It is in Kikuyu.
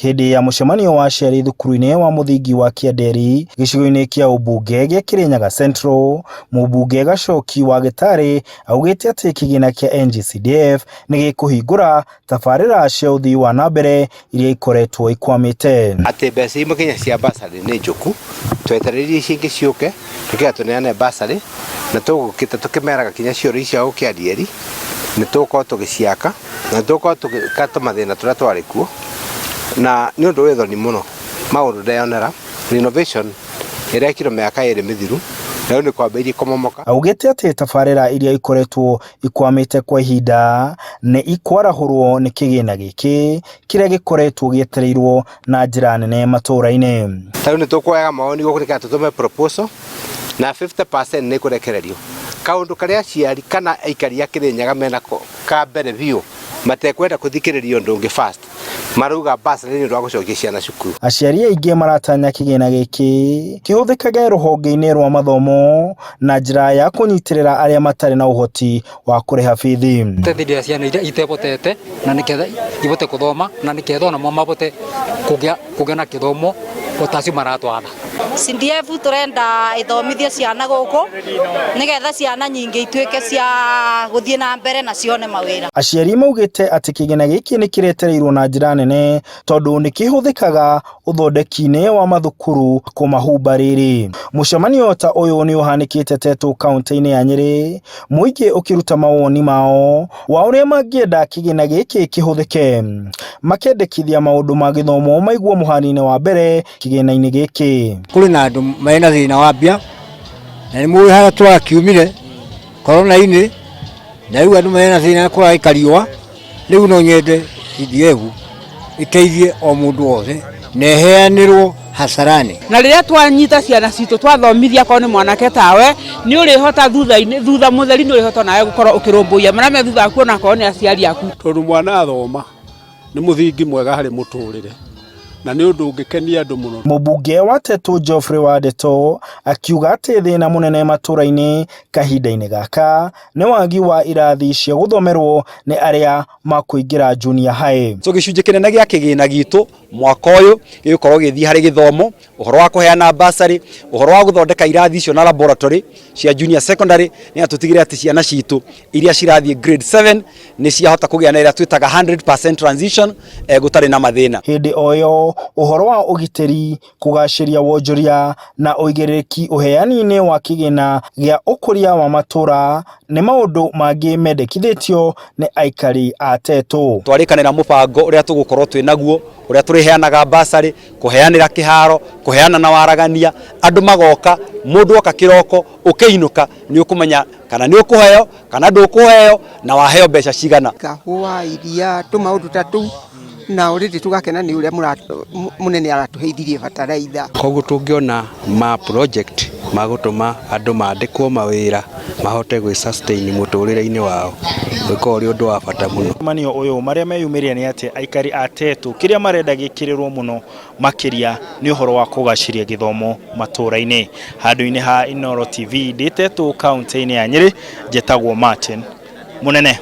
Hĩndĩ ya mũcemanio wa aciari thukuru-inĩ wa mũthingi wa Kĩanderi gĩcigo-inĩ kĩa ũmbunge gĩa Kĩrĩnyaga Central, mũmbunge Gacoki wa Gĩtarĩ augĩte atĩ kĩgĩna kĩa NGCDF nĩ gĩkũhingũra tabarĩra cia ũthii wa na mbere iria ikoretwo ikwamĩte. Atĩ mbeca imwe nginya cia bursary nĩ njũku, twetereire ici ingĩ ciũke nĩgetha tũneane bursary, na tũgũkĩte tũkĩmeraga kinya cioro icio cia gũkĩandieri nĩ tũgũkorwo tũgĩciaka na nĩ tũgũkorwo tũgĩka tũmathĩna tũrĩa twarĩ kuo, na nĩ ũndũ wĩ thoni mũno maũndũ ndeyonera renovation ĩrekirwo mĩaka ĩrĩ mĩthiru na rĩu nĩ kwambĩrĩirie kũmomoka. Augĩte atĩ tabarĩra iria ikoretwo ikwamĩte kwa ihinda nĩ ikwarahũrwo nĩ kĩgĩna gĩkĩ kĩrĩa gĩkoretwo gĩetereirwo na njĩra nene matũũra-inĩ. Ta rĩu nĩ tũkuoyaga mawoni gũkũ nĩgetha tũtũme proposal na 50% nĩ ĩkũrekererio. Kaũndũ karĩa aciari kana aikari a Kĩrĩnyaga menako ka mbere biũ matekwenda kũthikĩrĩria ũndũ ũngĩ first marauga bursary nĩ ũndũ wa gũcokia ciana cukuru. Aciari aingĩ maratanya kĩgĩna gĩkĩ kĩhũthĩkage rũhonge-inĩ rwa mathomo na njĩra ya kũnyitĩrĩra arĩa matarĩ na ũhoti wa kũrĩha bithi. Teithĩrĩria ciana iria itebotete na nĩketha ibote kũthoma na nĩketha onamo mabote kũgĩa na kĩthomo o ta acio maratwatha. CDF turenda ithomithie ciana guku nigetha ciana nyingi ituike cia guthie na mbere na cione mawira. Aciari maugĩte atĩ kĩgĩna gĩkĩ nĩ kĩretereirwo na njĩra nene tondũ nĩ kĩhũthĩkaga ũthondeki-inĩ wa mathukuru kũmahumba rĩrĩ. Mũcemanio ta ũyũ nĩ ũhanĩkĩte Tetu kaunti-inĩ ya Nyĩrĩ, mũingĩ ũkĩruta mawoni mao wa ũrĩa mangĩenda kĩgĩna gĩkĩ kĩhũthĩke, makendekithia maũndũ ma gĩthomo maigwo mũhari-inĩ wa mbere kĩgĩna-inĩ gĩkĩ. Kũrĩ na andũ mena thĩna wa mbia na nĩ mũĩ harĩa tũrakiumire korona-inĩ, na rĩu andũ mena thĩna kũragĩka riũa, rĩu no nyende CDF ĩteithie o mũndũ wothe na ĩheanĩrwo hasarani. Na rĩrĩa twanyita ciana citũ twathomithia akorwo nĩ mwanake tawe nĩ ũrĩhota thutha-inĩ, thutha mũtheri nĩ ũrĩhota nawe gũkorwo ũkĩrũmbũiya marĩa me thutha waku onakorwo nĩ aciari aku. Tondũ mwana athoma nĩ mũthingi mwega harĩ mũtũrĩre na nĩ ũndũ ũngĩkenia andũ mũno. Mũmbunge wa Tetu Geoffrey Wandeto akiuga atĩ thĩna mũnene matũra-inĩ kahinda-inĩ gaka nĩ wagi wa irathi cia gũthomerwo nĩ arĩa makũingĩra junior high. So gĩcunjĩ kĩnene gĩa kĩgĩna gitũ mwaka ũyũ gĩgũkorwo gĩgĩthiĩ harĩ gĩthomo, ũhoro wa kũheana bursary, ũhoro wa gũthondeka irathi icio na laboratory cia junior secondary, nĩgetha tũtigĩrĩre atĩ ciana citũ iria cirathiĩ grade 7 nĩ ciahota kũgĩa na ĩrĩa twĩtaga 100% transition gũtarĩ na mathĩna. Hĩndĩ o ĩyo ũhoro wa ũgitĩri, kũgacĩria wonjoria na ũigĩrĩrĩki ũheani-inĩ wa kĩgĩna gĩa ũkũria wa matũra nĩ maũndũ mangĩ mendekithĩtio nĩ aikari a Tetu. Twarĩkanĩra mũbango ũrĩa tũgũkorwo twĩ naguo, ũrĩa tũrĩheanaga bursary, kũheanĩra kĩharo, kũheana na waragania, andũ magoka, mũndũ oka kĩroko, ũkĩinũka nĩ ũkũmenya kana nĩ ũkũheo kana ndũkũheo na waheo mbeca cigana. Kahũa, iria, tũmaũndũ ta tũu na already tũgakena nĩ ũrĩa mũnene aratũheithirie bataraitha. Koguo tũngĩona ma project ma gũtũma andũ mandĩkwo mawĩra mahote gwĩ sustain mũtũrĩre-inĩ wao ũkorwo ũrĩ ũndũ wa bata mũno. Mũcemanio ũyũ marĩa meyumĩria nĩ atĩ aikari a Tetu kĩrĩa marenda gĩkĩrĩrwo mũno makĩria nĩ ũhoro wa kũgacĩria gĩthomo matũra-inĩ. Handũ-inĩ ha Inooro TV ndĩ Tetu kaunti-inĩ ya Nyĩrĩ, njĩtagwo Martin Mũnene.